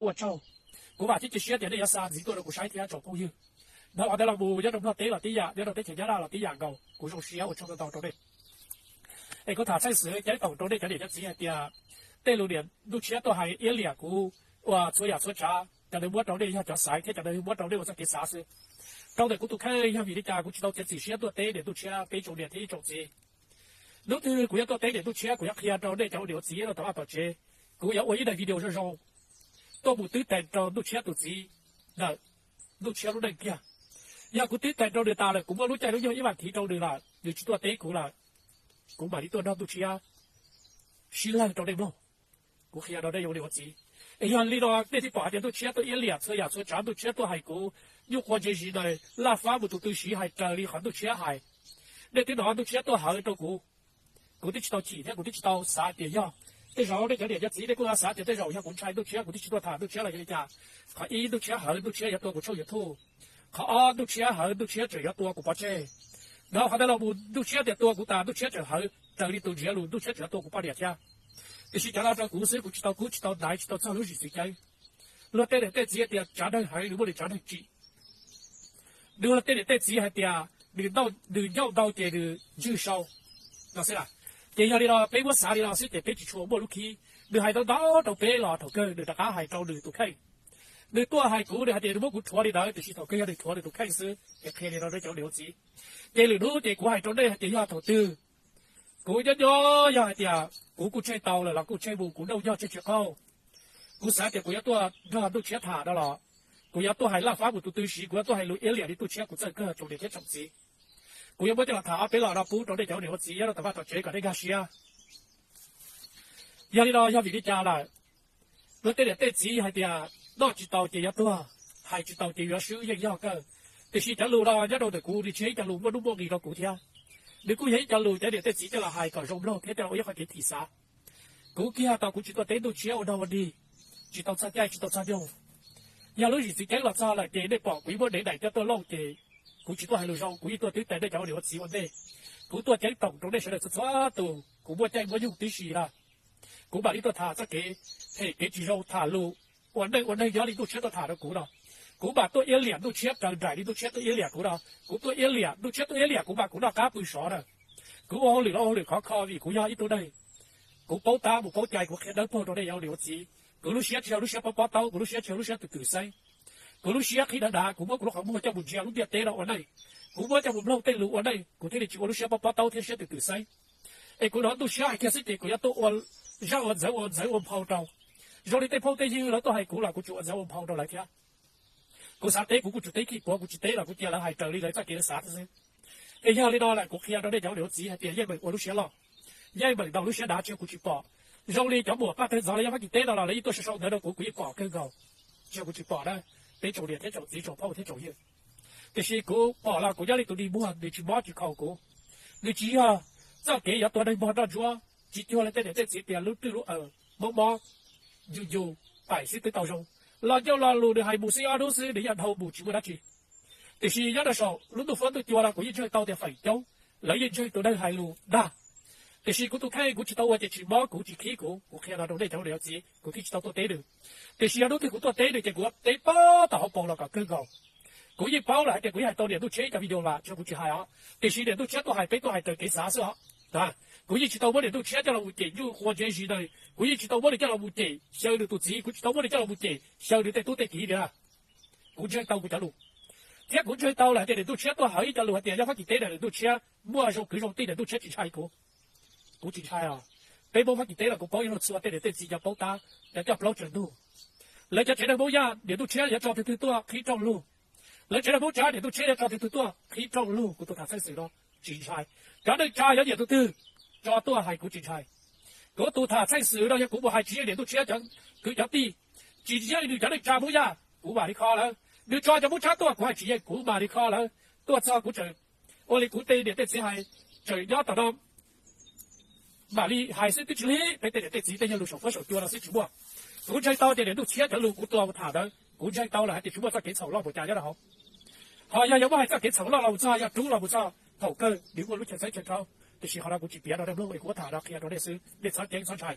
ua tsaug. Kuv vam thiab cia siab tias nej yuav xa ntxiv tuaj rau kuv saib thiab tsoom phooj ywg. Ntawd qhov ntawd los mus nyob rau Nplog teb los tib yam, nyob rau teb chaws Nyab Laj los tib yam nkaus. Kuv zoo siab ua tsaug ntau ntau rau nej. Es kuv tham txheej xwm ceeb toom rau nej cov niam cov txiv hais tias tej lus niam Ntuj Tshiab tuaj hais iab liam kuv ua txhua yam txhua tsav, cov ntawd muab rau nej yog cov xaiv thiab cov ntawd muab rau nej ua txoj kev xav xwb. Rau ntawm kuv tus kheej yog vim li cas kuv tsis tau txiav txim siab tuaj teb niam Ntuj Tshiab peb tsoom niam thiab ib tsoom txiv. Hnub twg kuv yuav tuaj teb niam Ntuj Tshiab, kuv yuav qhia rau nej cov ua niam ua txiv nyob rau tom vaj tom tsev, kuv yuav ua ib daim video zoo zoo tuaj mus twb tees rau Ntuj Tshiab tus txiv ntawm Ntuj Tshiab lub neej kiag. Yog kuv twb tees rau nws tas lawm, kuv muaj lub caij lub nyoog ib vas thiv rau nws lawm, nws tsis tuaj teb kuv lawm, kuv mam li tuaj nrog Ntuj Tshiab sib lawg rau nej mloog. Kuv qhia rau nej ua niam ua txiv. Es yog li no nej thiaj pom hais tias Ntuj Tshiab tuaj iab liam txhua yam txhua tsav, Ntuj Tshiab tuaj hais kuv nyuj quav ntse zis ntawd laj fab mus tus tw siv hais raws li qhov Ntuj Tshiab hais. Nej twb hnov Ntuj Tshiab tuaj hawv rau kuv, kuv twb tsis tau chim thiab kuv twb tsis tau xav tias yog. Tej zaum nej cov niam cov txiv nej kuj xav tias tej zaum yog kuv ntshai Ntuj Tshiab kuv twb tsis tuaj tham Ntuj Tshiab los yog li cas. Qhov ib, Ntuj Tshiab hawv Ntuj Tshiab yuav tua kuv tshooj YouTube. Qhov ob, Ntuj Tshiab hawv Ntuj Tshiab tseem yuav tua kuv pov tseg. Ntawd qhov ntawd los mus Ntuj Tshiab tias tua kuv tas Ntuj Tshiab tseem hawv raws li tus ntsiav lus Ntuj Tshiab tseem yuav tua kuv poj niam thiab. Tiam sis cov no rau kuv xwb, kuv tsis tau kub tsis tau ntaiv tsis tau txog lub zim txwv ceeb. Luag tej niam tej txiv tias tsav neeg hawv nws muaj nws tsav neeg tsim. Nws luag tej niam tej txiv hais tias nws ncauj ntau ces nws ntswg sau no xwb. Ces yog li no peb muab xav li no xwb ces peb tsis tshua muaj lub khib. Nws hais ntau ntau rau peb los thaum kawg nws rov qab hais rau nws tus kheej. Nws tuaj hais kuv nws hais tias nws muab kuv rhuav li ntawd tiam sis thaum kawg yog nws rhuav nws tus kheej xwb. Ces qhia li no rau cov niam ua txiv. Ces lwm hnub ces kuv hais rau nej hais tias yog thaum twg kuv nyob nyob yog hais tias kuv kuj tseg tau lawm los kuj tseg mus kuv nrauj nyog tseg tsis qaug. Kuv xav tias kuv yuav tuaj nrog Ntuj Tshiab tham no los kuv yuav tuaj hais laj fab mus tus tw siv, kuv yuav tuaj hais lus iab liam li Ntuj Tshiab kuv txawj kawg tsoom niam thiab tsoom txiv. Kuv yuav muab coj los tham ob peb lo no pub rau nej cov niam ua txiv nyob rau tom vaj tom tsev kom nej nkag siab. Yog li no yog vim li cas lawm? Luag tej niam tej txiv hais tias noj tsis tau ces yuav tuag, hais tsis tau ces yuav swb yeej yog kawg. Tiam sis cov lus no nyob rau ntawm kuv nws tsis yog ib co lus muaj nuj muaj nqis rau kuv thiab. Nws kuj yog ib co lus cov niam tej txiv coj los hais kom zoo mloog thiab coj los ua ib qhov kev thim xav. Kuv kiag tau kuv tsis tuaj teb Ntuj Tshiab ua dog ua dig, tsis tau txog caij tsis tau txog nyoog. Yog lub zim txwv ceeb los txog lawm ces nej pom kuv ib muab dev daim coj tuaj looj ces kuv tsis tuaj hais lus zoo, kuv yeej tuaj twb tes nej cov ua niam ua txiv ua ntej. Kuv tuaj ceeb toom rau nej sawv daws txhua txhua tus, kuv muaj caij muaj nyoog tib si na. Kuv mam li tuaj tham txoj kev phem kev tsis zoo, tham lus ua neej ua neeg nyob li Ntuj Tshiab tuaj tham rau kuv no. Kuv mam tuaj iab liam Ntuj Tshiab raws nraim li Ntuj Tshiab tuaj iab liam kuv no. Kuv tuaj iab liam Ntuj Tshiab tuaj iab liam kuv mas kuv noj qab pw sov na. Kuv ua hauj lwm los ua hauj lwm khov kho vim kuv yog ib tug neeg, kuv paub tab mus paub cai, kuv qhia dawb paug rau nej cov ua niam ua txiv. Kuv lub siab tsis yog lub siab pob pob taub, kuv lub siab tsis yog lub siab twm twm xeeb. Kuv lub siab qhib dav dav, kuv muab kuv lub qhov muag coj mus ntsia lub ntiaj teb no ua neej. Kuv muab coj mus mloog tej lus ua neej, kuv thiaj li tsis ua lub siab pob pob taub thiab siab twm twm xeeb. Es kuv hnov Ntuj Tshiab hais kiag xwb ces kuv yuav tuaj ua zaj ua ntxawv ua ntxawv ua nphau rau. Zoo li tej phooj tej ywg lawv tuaj hais kuv los kuv tsuas ua ntxawv ua nphau rau lawv thiab. Kuv xav teb kuv kuj tsuas teb khij puav, kuv tsis teb los kuv cia lawv hais raws li lawv txoj kev lawv xav xwb. Es yog li no lawm kuv qhia rau nej cov ua niam ua txiv hais tias yeej meem ua lub siab loj, yeej meem ntaus lub siab dav tsis yog kuv tsis pom. Zoo li cov muam paj tawg ntxov los yog Fab Kis teb no los lawv yeej tuaj sau sau ntawv rau kuv, kuv yeej pom kawg nkaus, tsis yog kuv tsis pom na, peb tsoom niam thiab tsoom txiv tsoom phooj thiab tsoom ywg. Tiam sis kuv pom los kuv nyob li tus dig muag, nws tsis mob tsis khaus kuv. Nws tsis yog txoj kev yuav tua neeg mog noj ntsuab, tsis cuag li tej niam tej txiv tias lub rwj lub aws mob mob, yus yus paim xwb twb tau zoo. Los ncauj lo lus nws hais mus xwb ob hnub xwb nws yeej dhau mus tsis muaj dab tsi. Tiam sis nyob rau saum lub ntuj huab ntuj cua no kuv yeej ntseeg tau tias feem coob lawv yeej ntseeg tus neeg hais lus dag. Tiam sis kuv tus kheej kuv tsis tau ua ces tsis mob kuv tsis khib kuv, kuv qhia no rau nej cov niam txiv, kuv thiaj tsis tau tuaj teb nws. Tiam sis yog hnub twg kuv tuaj teb nws ces kuv yuav teb pob tom hauv paus los kom kawg nkaus. Kuv yeej paub lawm hais tias kuv yeej hais tau niam Ntuj Tshiab ib co video lawm tsis yog kuv tsis hais os, tiam sis niam Ntuj Tshiab tuaj hais peb tuaj hais raws kev xav xwb os. Kuv yeej tsis tau muab niam Ntuj Tshiab coj los mus cem nyuj qhua ntse zis ntawd, kuv yeej tsis tau muab nws coj los mus cem xyaw nws tus txiv, kuv tsis tau muab nws coj los mus cem xyaw nws tej tub tej kiv li na. Kuv ntseeg tau kuv cov lus, thiab kuv ntseeg tau lawm hais tias niam Ntuj Tshiab tuaj hawv ib co lus hais tias yog Fab Kis teb na niam Ntuj Tshiab muaj zoo kwv zoo tij, niam Ntuj Tshiab tsis ntshai kuv. Kuv tsis ntshai os. Peb Hmoob Fab Kis teb los kuv paub ib leeg txhua, tej niam tej txiv cov paub tab, cov coj plaub tsaws ntug. Lawv cov tsev neeg Hmoob Yaj niam Ntuj Tshiab yuav tso twg twg tuaj qhib rooj lug. Lawv tsev neeg Hmoob Tsab niam Ntuj Tshiab yuav tso twg twg tuaj qhib rooj lug, kuv tus tham txheej xwm no tsis ntshai. Cov neej tsa yuav nyiam tus twg tso tuaj hais kuv tsis ntshai. Kuv tus tham txheej xwm no yog kuv mus hais tsis yeej niam Ntuj Tshiab cov kwv cov tij, tsis yeej nws cov neej tsa Hmoob Yaj kuv mam li kho lawv. Nws tso cov Hmoob Tsab tuaj kuv hais tsis yeej kuv mam li kho lawv. Tuaj txog kuv tseem ua li kuv tej niam tej txiv hais, tseem nyob tom no mam li hais xwb twb tsis lig. Peb tej niam tej txiv tej yog lus saum fuab saum cua no xwb tsis muaj. Kuv ntseeg tau tias niam Ntuj Tshiab cov lus kuv tua mus tham ntawd kuv ntseeg tau lawm hais tias tsis muaj txoj kev txhaum loj npaum cas nyob rau hauv. Ho yog yuav muab hais txoj kev txhaum loj los mus txog yog rub los mus txog thaum kawg nws muaj lub chaw txeeb chaw rhaub. Tiam sis qhov no kuv tsis piav rau nej mloog, kuv tham no qhia rau nej xwb, nej txhob ceeb txhob ntshai.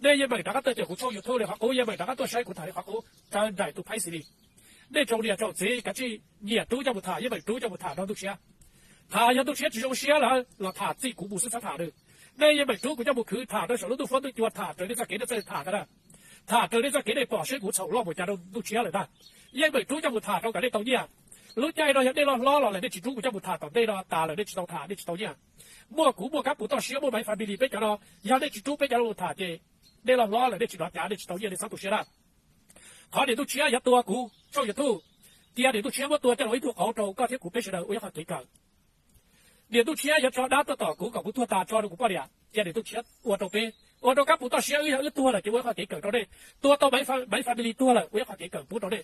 Nej yeej meem rov qab tuaj caum kuv tshooj YouTube li qhov qub, yeej meem rov qab tuaj saib kuv tham li qhov qub, raws nraim tus pheej xwm li. Nej tsoom niam tsoom txiv kav tsij nyiam rub coj mus tham, yeej meem rub coj mus tham rau ntuj tshiab. Tham yog ntuj tshiab tsis zoo siab lawm los tham txij kuv mus xwb txhob tham nws. Nej yeej meem rub kuv coj mus khwv tham rau saum lub ntuj huab ntuj cua, tham raws nej txoj kev nej txawj tham ntag na. Tham raws nej txoj kev nej pom seb kuv txhaum loj mus cas rau ntuj tshiab lawm ntag. Yeej meem rub coj mus tham rau kom nej tau nyiaj. Lub caij no yog nej loj hlob los lawm nej tsis rub kuv coj mus tham tom ntej no tas lawm nej tsis tau tham, nej tsis tau nyiaj. Muaj kuv, muaj Kab Pus toj siab, muaj Maiv Family peb cov no, yog nej tsis rub peb cov no mus tham ces nej loj hlob lawm nej tsis hnov cav, nej tsis tau nyiaj, nej txhob tu siab na. Qhov niam ntuj tshiab yuav tua kuv tshooj YouTube, cia niam ntuj tshiab muab tua coj los ib tug qauv rau koj thiab kuv peb sawv daws ua ib qho kev kawm. Niam ntuj tshiab yuav tso dab tuaj tom kuv kom kuv tuag tas tso rau kuv poj niam, cia niam ntuj tshiab ua rau peb, ua rau Kab Pus toj siab wb yog wb tuag lawm ces ua ib qho kev kawm rau nej. Tua tau Maiv Family tuag lawm ua ib qho kev kawm pub rau nej.